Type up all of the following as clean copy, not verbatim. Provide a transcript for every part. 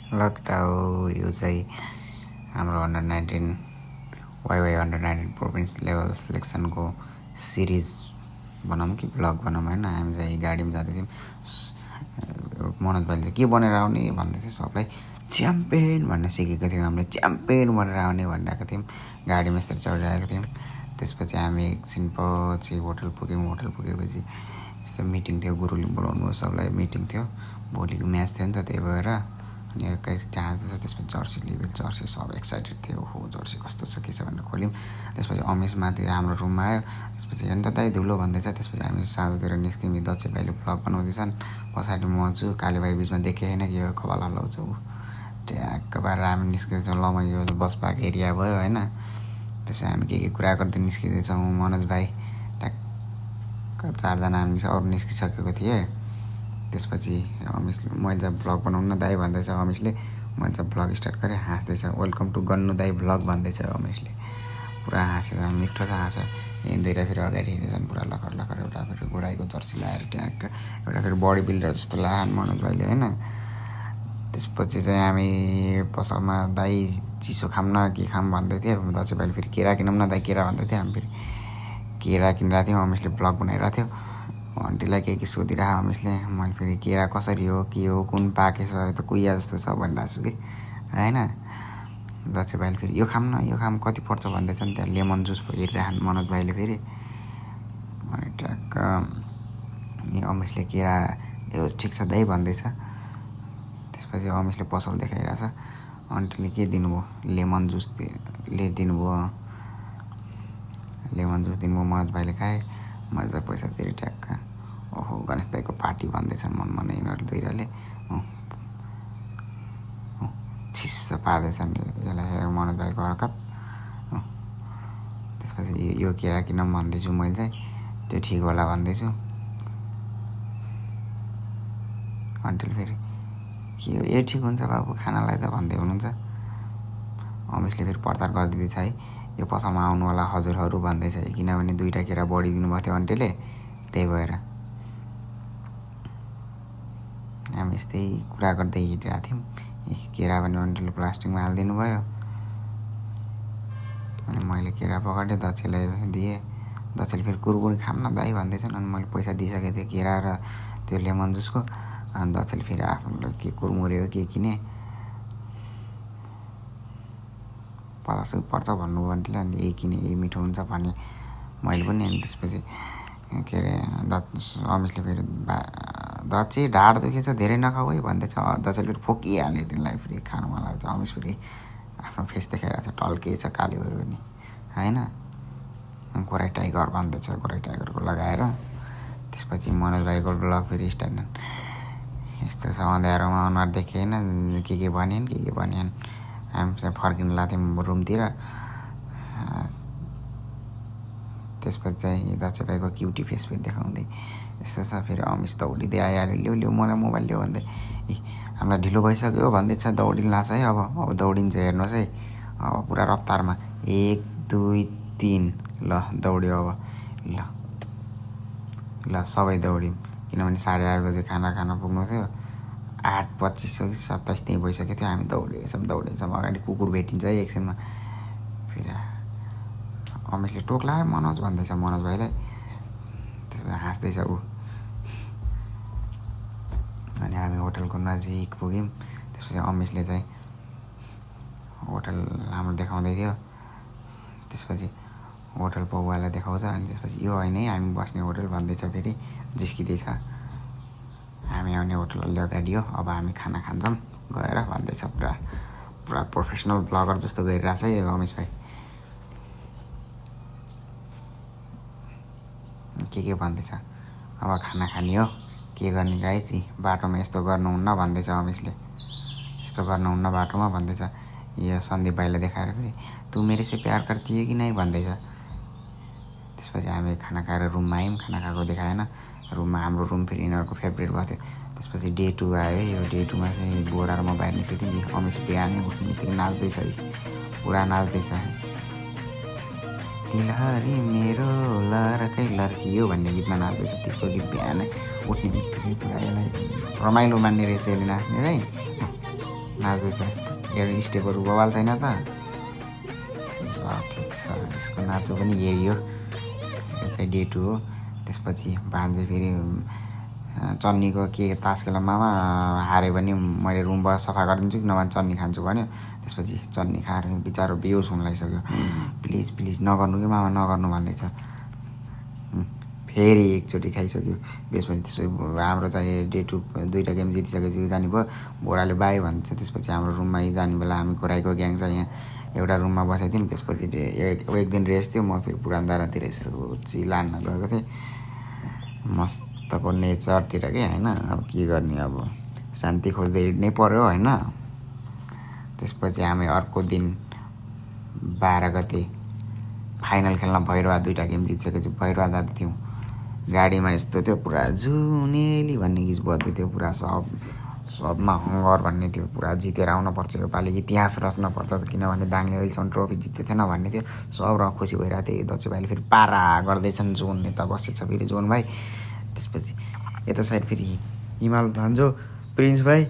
Lockdown यो चाहिँ हाम्रो अन्डर 19 वाइवाई अन्डर 19 प्रोभिन्स लेभल सिलेक्सनको सिरिज बनाऊँ कि ब्लग बनाऊँ होइन। हामी चाहिँ गाडीमा जाँदै थियौँ। मनोज भाइले चाहिँ के बनेर आउने भन्दै थियो। सबलाई च्याम्पेन भन्न सिकेको थियौँ। हामीले च्याम्पेन बनेर आउने भनिरहेको थियौँ। गाडीमा यसरी चढिरहेको थियौँ। त्यसपछि हामी एकछिन पछि होटल पुग्यौँ। होटल पुगेपछि यस्तो मिटिङ थियो, गुरुले बोलाउनु सबलाई मिटिङ थियो। भोलिको म्याच थियो नि त, त्यही भएर अनि एक्काइस जाँदैछ। त्यसपछि जर्सी लिभेल जर्सी सब एक्साइटेड थियो। हो जर्सी कस्तो छ के छ भनेर खोल्यौँ। त्यसपछि अमिस माथि हाम्रो रुममा आयो। त्यसपछि हेर्नु त दाइ धुलो भन्दैछ। त्यसपछि हामी साँझतिर निस्क्यौँ। दक्षिण भाइले भ्लग बनाउँदैछन्, पछाडि म छु। काले भाइ बिचमा देखेँ होइन कि यो खबल हल्लाउँछ ऊ ट्याक्क पारेर हामी निस्किँदैछौँ। ल म यो बस पार्क एरिया भयो होइन। त्यसपछि हामी के कुरा गर्दै निस्किँदैछौँ। मनोज भाइ ट्याक्क 4जना हामी अरू निस्किसकेको थिएँ। त्यसपछि अमिसले मैले चाहिँ भ्लग बनाउनु न दाइ भन्दैछ अमिसले। मैले चाहिँ भ्लग स्टार्ट गरेँ। हाँस्दैछ। वेलकम टु गन्नु दाइ भ्लग भन्दैछ अमिसले। पुरा हाँसेछ, मिठो छ हाँस। हिँड्दै फेरि अगाडि हिँडेछन् पुरा लखर लखर। एउटा फेरि गोराइको जर्सी लगाएर ट्याक्क, एउटा फेरि बडी बिल्डर जस्तो लगाएन मनोज भाइले होइन। त्यसपछि चाहिँ हामी पसलमा दाइ चिसो खाऊँ न के खाऊँ भन्दै थियो। दक्षिण भाइले फेरि केरा किनौँ न दाइ केरा भन्दै थियो। हामी फेरि केरा किनिरहेको थियौँ। अमिसले ब्लग बनाइरहेको थियो। आन्टीलाई के सोधिरहेको अमिसले। मैले फेरि केरा कसरी हो के हो कुन पाकेछ यो त कुहिया जस्तो छ भनिरहेको छु कि होइन। दक्षिण भाइले फेरि यो खाऊँ न यो खाऊँ कति पर्छ भन्दैछ नि। त्यहाँ लेमन जुस हेरिरहनु मनोज भाइले फेरि। अनि ट्याक्क अमिसले केरा यो ठिक छ दाइ भन्दैछ। त्यसपछि अमिसले पसल देखाइरहेछ। आन्टीले के दिनुभयो, लेमन जुस दिनुभयो। लेमन जुस दिनुभयो। मनोज भाइले खाएँ। मैले चाहिँ पैसा तिरेँ ट्याक्क। ओहो गणेश दाइको पार्टी भन्दैछन् मनमनै यिनीहरू दुईले। छिस्स पार्दैछन् यसलाई हेरेर मनोज भाइको हरकत। त्यसपछि यो केरा किन भन्दैछु मैले चाहिँ, त्यो ठिक होला भन्दैछु। आन्टीले फेरि के हो यो ठिक हुन्छ बाबु खानालाई त भन्दै हुनुहुन्छ। अमिसले फेरि प्रचार गरिदिँदैछ है, यो पसलमा आउनुवाला हजुरहरू भन्दैछ। किनभने 2टा केरा बढी दिनुभएको थियो आन्टीले, त्यही भएर हामी यस्तै कुरा गर्दै हिँडिरहेको थियौँ। केरा पनि आन्टीले प्लास्टिकमा हालिदिनु भयो। अनि मैले केरा पकाएँ दक्षिणलाई दिएँ। दक्षिणले फेरि कुरकुरी खाऊँ न दाइ भन्दैछन्। अनि मैले पैसा दिइसकेको थिएँ केरा र त्यो लेमन जुसको। अनि दक्षिणले फेरि आफ्नो के कुरमुरे हो के किने 50 पर्छ भन्नुभयो आन्टीले। अनि यही किने यही मिठो हुन्छ भने मैले पनि। अनि त्यसपछि के अरे अमिसले फेरि दक्षी ढाड दुखेछ धेरै नखाऊ है भन्दैछ। दक्षीले फेरि फोकिहाल्यो तिमीलाई फेरि खानु मन लाग्छ। अमिस फेरि आफ्नो फेस देखाइरहेको छ टल्केछ काली भयो भने होइन। गोराई टाइगर भन्दैछ गोराई टाइगरको लगाएर। त्यसपछि मनोज भाइको ब्लग फेरि स्टार्ट। यस्तो छ अँध्यारोमा अनुहार देखेन के भनिन् के भनिन्। हामी चाहिँ फर्किनु लाग्थ्यौँ रुमतिर। त्यसपछि चाहिँ दक्षिण भाइको क्युटी फेस फेरि देखाउँदै यस्तो छ। फेरि अमिस दौडिँदै आइहाल्यो। ल्याउ मलाई मोबाइल ल्याऊ भन्दै। हामीलाई ढिलो भइसक्यो भन्दैछ। दौडिनु लाग्छ है। अब दौडिन्छ हेर्नुहोस् है। अब पुरा रफ्तारमा 1 2 3 ल दौड्यो। अब ल सबै दौड्यौँ। किनभने 8:30 बजे खाना पुग्नु थियो। 8:25 27 त्यहीँ भइसकेको थियो। हामी दौडेछौँ। अगाडि कुकुर भेटिन्छ है एकछिनमा। फेरि अमिसले टोक लाग्यो मनोज भन्दैछ मनोज भाइलाई। त्यसपछि हाँस्दैछ ऊ। अनि हामी होटलको नजिक पुग्यौँ। त्यसपछि अमिसले चाहिँ होटल हाम्रो देखाउँदै थियो। त्यसपछि होटल पौवालाई देखाउँछ। अनि त्यसपछि यो होइन है हामी बस्ने होटल भन्दैछ। फेरि जिस्किँदैछ। हामी आउने होटल अलि अगाडि हो, अब हामी खाना खान्छौँ गएर भन्दैछ। पुरा प्रोफेसनल ब्लगर जस्तो गरिरहेछ है अमिस भाइ। के भन्दैछ, अब खाना खाने हो के गर्ने गाइजी, बाटोमा यस्तो गर्नुहुन्न भन्दैछ अमिसले। यस्तो गर्नुहुन्न बाटोमा भन्दैछ। यो सन्दीप भाइलाई देखाएर फेरि तँ मेरे से प्यार करती है कि नहीं भन्दैछ। त्यसपछि हामी खाना खाएर रुममा आयौँ। खाना खाएको देखाएन। रुममा हाम्रो रुम फेरि यिनीहरूको फेभरेट भएको थियो। त्यसपछि डे 2 आयो। यो डे 2मा चाहिँ बोरा र म बाहिर निस्केको थियौँ। अमिस बिहानै उठ्ने बित्तिकै नाच्दैछ है, पुरा नाच्दैछ। तिलहरी मेरो लरकै लर्की हो भन्ने गीतमा नाच्दैछ। त्यसको गीत बिहानै उठ्ने बित्तिकै पुरा यसलाई रमाइलो मान्ने रहेछ यसले नाच्ने चाहिँ। नाच्दैछ हेर्नु स्टेपहरू बवाल छैन त ल ठिक छ यसको नाचो पनि हेरियो यो चाहिँ डे 2 हो त्यसपछि भान्जे फेरि चन्नीको के तास खेलामा हाऱ्यो भने मैले रुम सफा गरिदिन्छु कि नभए चन्नी खान्छु भन्यो त्यसपछि चन्नी खाएर बिचारो बेहोस हुन लागिसक्यो प्लिज प्लिज नगर्नु कि मामा नगर्नु भन्दैछ फेरि एकचोटि खाइसक्यो त्यसपछि त्यसो हाम्रो चाहिँ डे 2 2टा गेम जितिसकेपछि जाने भयो बोराले बाई भन्छ त्यसपछि हाम्रो रुममा जाने बेला हामी घोराइको ग्याङ छ यहाँ एउटा रुममा बसेको थियौँ त्यसपछि एक दिन रेस्ट थियो म फेरि पुरानदारातिर यसो चिलान्न गएको थिएँ मस्तको नेचरतिर के होइन अब के गर्ने अब शान्ति खोज्दै हिँड्नै पर्यो होइन त्यसपछि हामी अर्को दिन 12 गते फाइनल खेल्न भैरवा 2टा गेम जितिसकेपछि भैरवा जाँदै थियौँ गाडीमा यस्तो थियो पुरा जुनेली भन्ने गीत बज्दै थियो पुरा सबमा हङ्गर भन्ने थियो पुरा जितेर आउनुपर्छ योपालि इतिहास रच्नुपर्छ किनभने दाङले अहिलेसम्म ट्रफी जितेको थिएन भन्ने थियो सब र खुसी भइरहेको थियो दक्षी भाइले फेरि पारा गर्दैछन् जोन नेता बसेछ फेरि जोन भाइ त्यसपछि यता साइड फेरि हिमाल भान्जो प्रिन्स भाइ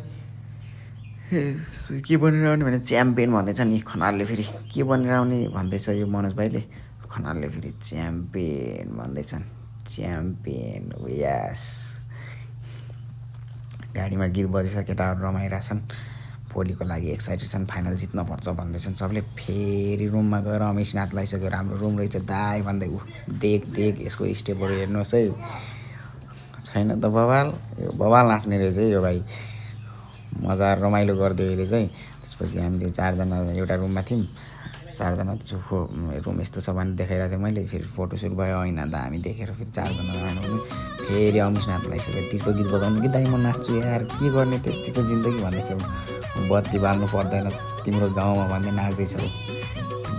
के बनेर आउने भने च्याम्पियन भन्दैछ नि खनालले फेरि के बनेर आउने भन्दैछ यो मनोज भाइले खनालले फेरि च्याम्पियन भन्दैछन् च्याम्पियन यस गाडीमा गीत बजिसक्यो केटाहरू रमाइरहेछन् भोलिको लागि एक्साइटेड छन् फाइनल जित्नुपर्छ भन्दैछन् सबले फेरि रुममा गएर अमेशनाथ लगाइसक्यो राम्रो रुम रहेछ दाइ भन्दै देख यसको स्टेपहरू हेर्नुहोस् है छैन त बवाल यो बवाल नाच्ने रहेछ है यो भाइ मजा रमाइलो गरिदियो अहिले चाहिँ त्यसपछि हामी चाहिँ 4जना एउटा रुममा थियौँ 4जना चोखो रुम यस्तो छ भने देखाइरहेको थिएँ मैले फेरि फोटोसुट भयो ऐना त हामी देखेर फेरि 4जना आएन भने फेरि अमिशनाथ लगाइसक्यो त्यसको गीत बजाउनु कि दाइ म नाच्छु यार के गर्ने त्यस्तै छ जिन्दगी भन्दैछ बत्ती बाल्नु पर्दैन तिम्रो गाउँमा भन्दै नाच्दैछौ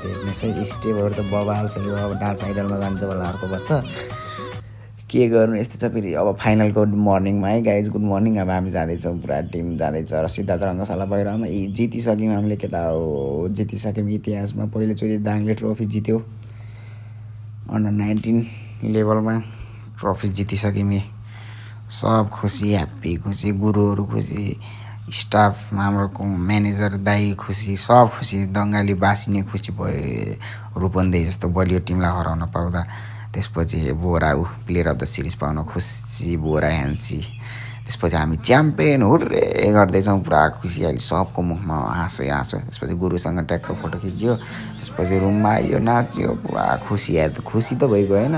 देख्नुहोस् है स्टेपहरू त बवाल छ यो अब डान्स आइडलमा जान्छ होला अर्को वर्ष के गर्नु यस्तो छ फेरि अब फाइनल गुड मर्निङमा है गाइज गुड मर्निङ अब हामी जाँदैछौँ पुरा टिम जाँदैछ र सिद्धार्थ रङ्गशाला भैरवमा जितिसक्यौँ हामीले केटा हो जितिसक्यौँ इतिहासमा पहिलोचोटि दाङले ट्रफी जित्यो अन्डर 19 लेभलमा ट्रफी जितिसक्यौँ सब खुसी ह्याप्पी खुसी गुरुहरू खुसी स्टाफ हाम्रो म्यानेजर दाइ खुसी सब खुसी दङ्गाली बासी नै खुसी भयो रूपन्देही जस्तो बलियो टिमलाई हराउन पाउँदा त्यसपछि बोरा प्लेयर अफ द सिरिज पाउन खुसी बोरा ह्यान्सी त्यसपछि हामी च्याम्पियन हुर्रे गर्दैछौँ पुरा खुसी अहिले सबको मुखमा हाँसो त्यसपछि गुरुसँग ट्याक्क फोटो खिच्यो त्यसपछि रुममा आयो नाच्यो पुरा खुसी खुसी त भइगयो होइन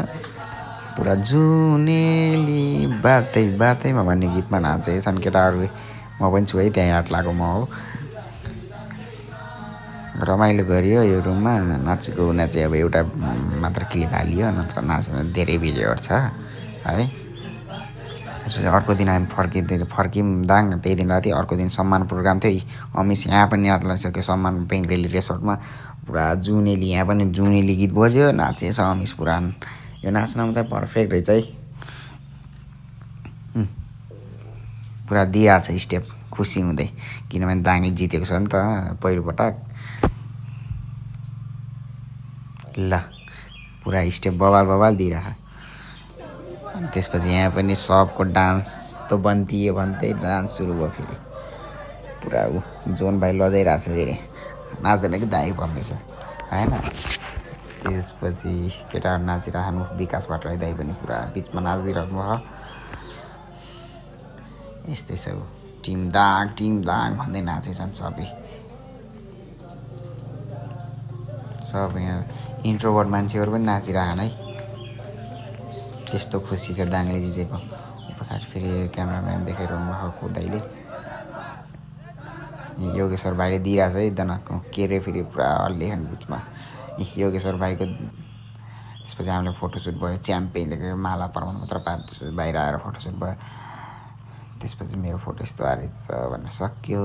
पुरा जुनेली बातैमा भन्ने गीतमा नाचेछन् केटाहरू म पनि छु है त्यहाँ आँट लाग्यो म हो रमाइलो गरियो यो रुममा नाचेको नाचे अब एउटा मात्र क्लिप हालियो नत्र नाच्न धेरै भिडियोहरू छ है त्यसपछि अर्को दिन हामी फर्क्यौँ दाङ त्यही दिन राति अर्को दिन सम्मान प्रोग्राम थियो अमिस यहाँ पनि याद लागिसक्यो सम्मान बेङ्ग्रेली रेसोर्टमा पुरा जुनेली यहाँ पनि जुनेली गीत बज्यो नाचेछ अमिस पुरान यो नाच्नमा चाहिँ पर्फेक्ट रहेछ है पुरा दिइरहेको छ स्टेप खुसी हुँदै किनभने दाङले जितेको छ नि त पहिलोपटक ल पुरा स्टेप बवाल दिइरह त्यसपछि यहाँ पनि सबको डान्स त बन्दियो भन्दै डान्स सुरु भयो फेरि पुरा जोन भाइ लजाइरहेको छ फेरि नाच्दैन कि दाइ भन्दैछ होइन त्यसपछि केटाहरू नाचिरहनु विकास भट्टराई दाइ पनि पुरा बिचमा नाचिदिइराख्नु भयो यस्तै छ टिम दाङ भन्दै नाचेछन् सबै यहाँ इन्ट्रोभर्ट मान्छेहरू पनि नाचिरहन है त्यस्तो खुसी छ दाङले जितेको पछाडि फेरि क्यामेराम्यान देखाइरहनु भएको दाइले योगेश्वर भाइले दिइरहेछ है एकजनाको के अरे फेरि पुरा लेखन बिचमा योगेश्वर भाइको त्यसपछि हामीले फोटोसुट भयो च्याम्पियन लेखेर माला पराउनु मात्र बाहिर आएर फोटोसुट भयो त्यसपछि मेरो फोटो यस्तो आएछ भनेर सक्यो।